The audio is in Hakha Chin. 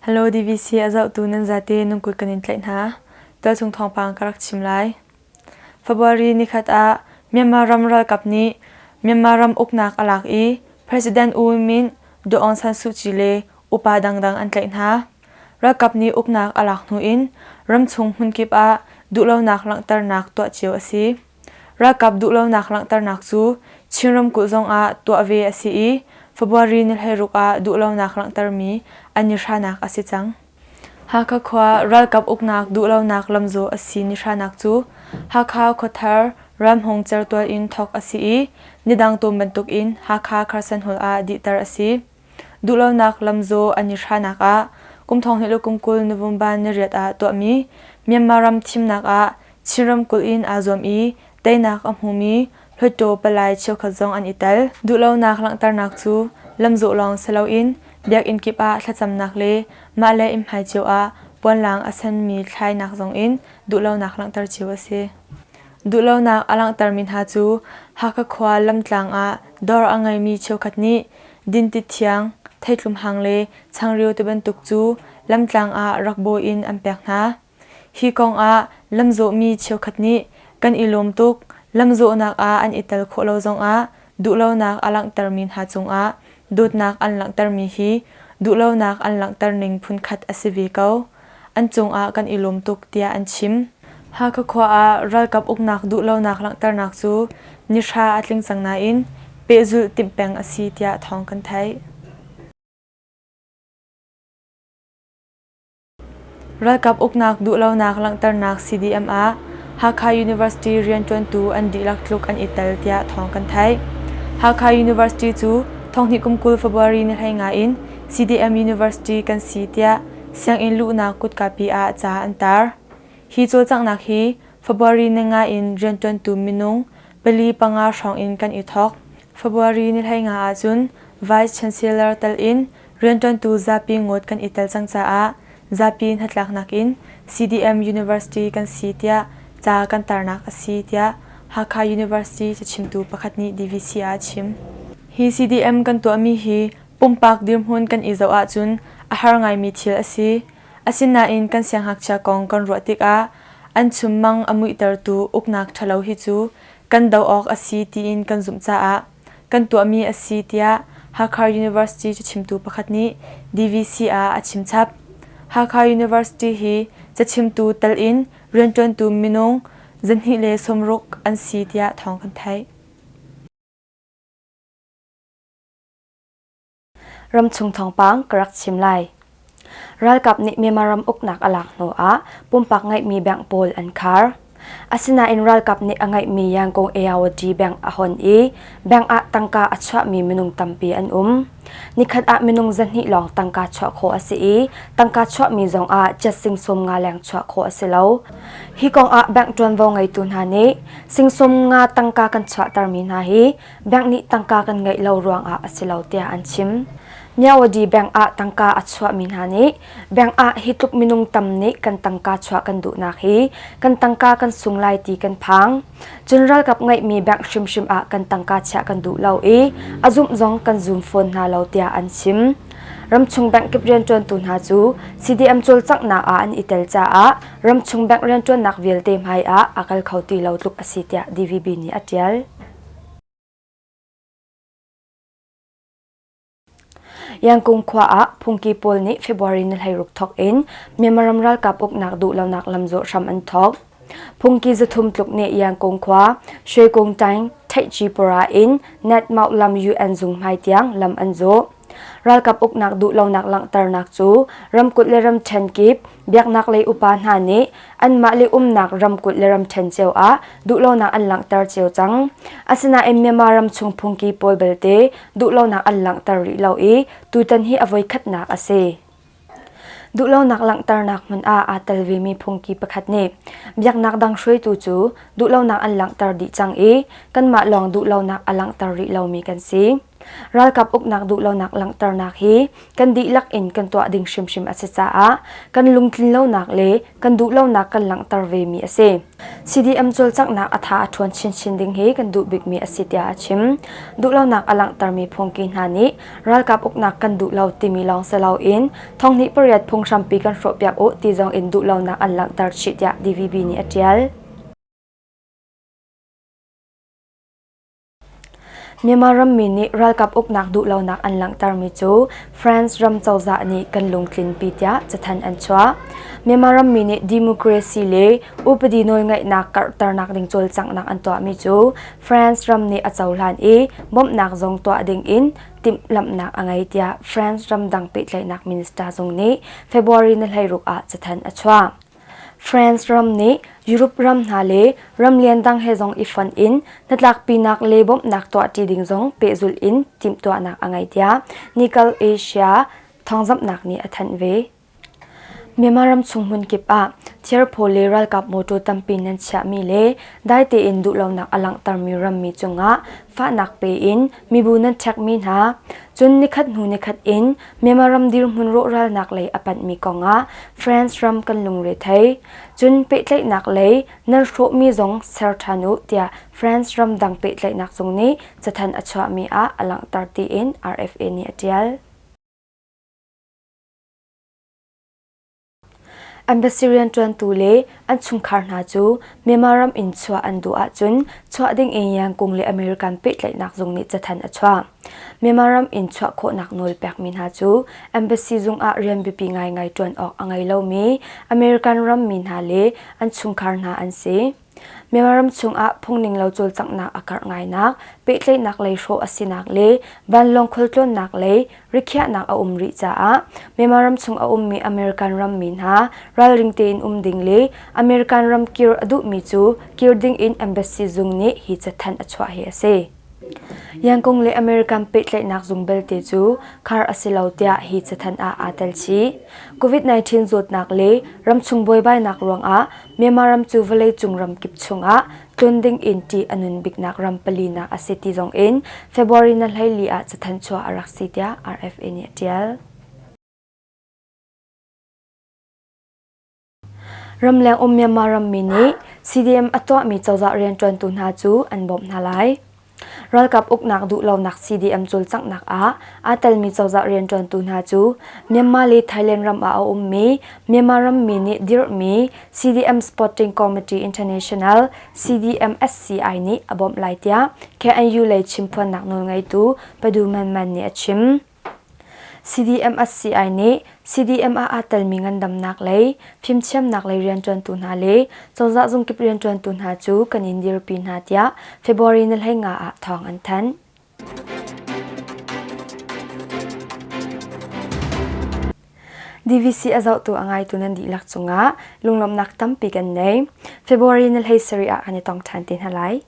Hello DVC a zohtu nan zate nan kut kan in tlaih hna. Tualchung thawngpang ka rak chim lai. February nikhat ah Myanmar ram ralkap nih Myanmar ram uknak a lak i President U Win Myint, Daw Aung San Suu Kyi le upa dangdang an tlaih hna. Ralkap nih uknak a lak hnu in ramchung hmunkip ah duhlonak langhternak tuah cio a si. Ralkap duhlonak langhternak cu Chin ramkulh zongah tuah ve a si i February ni 16 ah duhlonak langhtermi an i hranak a si cang. Hakha khua ralkap uknak duhlonak lamzawh a si ni hranak cu Hakha khuathar Ramhung certual in thawk a si i nidang tawn bantukin Hakha Carson Hall ah dihter a si. Duhlonak lamzawh an i hranak ah kum thonghnih le kum 20 November niriat ah tuahmi Myanmar ram thimnak ah Chin ramkulh in aa zuam i teinak a hmumi Hluttaw palai cheukhat zong an i tel. Duhlonak langhternak cu lamzawh lawng si loin biakinn kip ah thlacamnak le mah le innhmai cio ah puanlang a senmi thlainak zong in duhlonak langhter cio a si. Duhlonak a langhtermi hna cu Hakha khua lamtlang ah dawr a ngeimi cheukhat nih dinti thiang, theitlum hang le changreu tibantuk cu lamtlang ah rak bawi in an pek hna. Hi kong ah lamzawhmi cheukhat nih kan i lawm tuk, lamzawhnak ah an i tel khawh lo zongah duhlonak a langhtermi hna cungah dawtnak an langhtermi hi duhlonak an langhter ning phunkhat a si ve ko. An cungah kan i lawm tuk tiah an chim. Hakha khua ah ralkap uknak duhlonak langhternak cu nihra a tling cang nain pehzulh timh peng a si tiah thawng kan theih. Ralkap uknak duhlonak langhternak CDM ah Hakha University rianṭuantu an dihlak tluk an i tel tiah thawng kan theih. Hakha University cu thonghnih kum 20 February ni 15 in CDM University kan si tiah sianginn luhnak kutkapi ah ca an tar. Hi cawlcanghnak hi February ni nga in rianṭuantu minung pali panga hrawng in kan i thawk. February ni 15 ahcun Vice Chancellor tel in Rianṭuantu zapi ngawt kan i tel cang caah zapi hnatlaknak in CDM University kan si tiah ca kan tarnak a si tiah Hakha University cachimtu pakhat nih DVC ah a chim. Hi CDM kan tuahmi hi pumpak dirhmun kan i zoh ahcun a har ngaimi thil a si. Asinain kan siangngakchia kong kan ruah tikah an chunmang a muihtertu uknak ṭhalo hi cu kan doh awk a si tiin kan zumh caah kan tuahmi a si tiah Hakha University cachimtu pakhat nih DVC ah a chimchap. Hakha University hi cachimtu tal in rianṭuantu minung 260 an si tiah thawng kan theih. Ramchung thawngpang ka rak chim lai. Ralkap nih Myanmar ram uknak a lak hnu ah pumpak ngeihmi bank pawl an khar. Asinain ralkap nih a ngeihmi Yangon Ayawady Bank a hon i bank ah tangka a chuahmi minung tampi an um. Nikhat ah minung 200 lawng tangka chuah khawh a si i tangka chuahmi zong ah jet sing 50 leng chuah khawh a si lo. Hi kong ah bank ṭuanvo ngeitu hna nih sing 50 tangka kan chuahtermi hna hi bank nih tangka kan ngeih lo ruangah a si lo tiah an chim. Myawaddy Bank ah tangka a chuahmi hna nih bank ah hi tluk minung tam nih kan tangka chuah kan duhnak hi kan tangka kan sung lai ti kan phang. Cun ralkap ngeihmi bank hrimhrim ah kan tangka chiah kan duh lo i a zumh zong kan zum fawn hna lo tiah an chim. Ramchung bank kip rianṭuantu hna cu CDM cawlcanghnak ah an i tel caah ramchung bank rianṭuannak vialte hmai ah a kal kho ti lo tluk a si tiah DVB nih a ṭial. Yangon khua ah phungki pawl nih February ni 16 thawk in Myanmar ram ralkap uknak duhlonak lamzawh hram an thawk. Phungki 300 tluk nih Yangon khua Shwekung Taing Theihci Pura in Netmauk lam UN zung hmai tiang lam an zawh. Ralkap uknak duhlonak langhternak cu ramkulh le ramṭhen kip biaknak lei upa hna nih anmah le umnak ramkulh le ramṭhen cio ah duhlonak an langhter cio cang. Asinain Myanmar ramchung phungki pawl belte duhlonak an langhter rih lo i tutan hi a voikhatnak a si. Duhlonak langhternak hmun ah aa tel vemi phungki pakhat nih biaknak dang hruaitu cu duhlonak an langhter dih cang i kanmah lawng duhlonak a langhter rih lomi kan si. Ralkap uknak duhlonak langhternak hi kan dihlak in kan tuah ding hrimhrim a si caah kan lungtlinlonak le kan duhlonak kan langhter vemi a si. CDM cawlcanghnak a tha a ṭhawn chinchin ding hi kan duh bikmi a si tiah a chim. Duhlonak a langhtermi phungki hna nih ralkap uknak kan duh lo timi lawng si loin thonghnih pariat phunghrampi kan hrawhpiak u ti zong in duhlonak an langhter chih tiah DVB nih a ṭial. Myanmar rammi nih ralkap uknak duhlonak an langhtermi cu France ram cozah nih kan lungtlinpi tiah cathanh an chuah. Myanmar rammi nih democracy le upadi nawlngeihnak karhternak ding cawlcanghnak an tuahmi cu France ram nih a cohlan i bawmhnak zong tuah ding in timhlamhnak a ngei tiah France ramdang pehtlaihnak minister zung nih February ni 16 ah cathanh a chuah. France ram nih Europe ram hna le ramlian dang he zong i fonh in hnatlakpinak le bawmhnak tuahṭi ding zong pehzulh in timhtuahnak a ngei tiah Nickel Asia thawngzamhnak nih a thanh ve. Myanmar ram chung hmunkip ah thirphaw le ralkap mawṭaw tampi nan chiahmi le dai tein duhlonak a langhtermi rammi cungah fahnak pe in mibu nan ṭhekmi hna, cun nikhat hnu nikhat in Myanmar ram dirhmun rawhralnak lei a panhmi kongah France ram kan lungre thei. Cun pehtlaihnak lei nan hrawhmi zong ser ṭhan u tiah France ramdang pehtlaihnak zung nih cathanh a chuahmi ah a langhter tiin RFA nih a ṭial. Embassy rianṭuantu le an chungkhar hna cu Myanmar ram in chuah an duh ahcun chuah ding in Yangon le American pehtlaihnak zung nih cathanh a chuah. Myanmar ram in chuah khawhnak nawl pekmi hna cu embassy zung ah rian biapi ngaingai ṭuan awk a ngei lomi American rammi hna le an chungkhar hna an si. Myanmar ram chungah phungninglo cawlcanghnak a karh ngainak, pehtlaihnak lei hrawh a sinak le vanlawng khualtlawnnak lei rikhiahnak a um rih caah Myanmar ram chung a ummi American rammi hna ralring tein um ding le American ram kir a duhmi cu kir ding in embassy zung nih hi cathanh a chuah hi a si. Yangon le American pehtlaihnak zung belte cu khar a si lo tiah hi cathanh ah aa tel chih. COVID-19 zawtnak le ramchung buaibainak ruangah Myanmar ram cu vawleicung ramkip chungah tlun ding in ṭih a nun biknak ram palinak a si ti zong in February na 14 ah cathanh chuah a rak si tiah RFA nih a ṭial. Ramleng um Myanmar rammi nih CDM a tuahmi cozah rianṭuantu hna cu an bawmh hna lai. Ralkap uknak duhlonak CDM cawlcanghnak ah aa telmi cozah rianṭuantu hna cu Myanmar le Thailand ram ah a ummi Myanmar rammi nih dirhmi CDM Sporting Committee International CDMSCI nih a bawmh lai tiah KNU lei chimphuannak nawlngeitu Padu Man Man nih a chim. CDMSCI nih CDM ah aa telmi ngandamnak lei, fimthiamnak lei rianṭuantu hna le cozah zungkip rianṭuantu hna cu kan in dirpi hna tiah February ni 15 ah thawng an thanh. DVC a zohtu a ngaitu nan dihlak cungah lunglawmhnak tampi kan nei. February ni 17 ah kan i tong ṭhan te hna lai.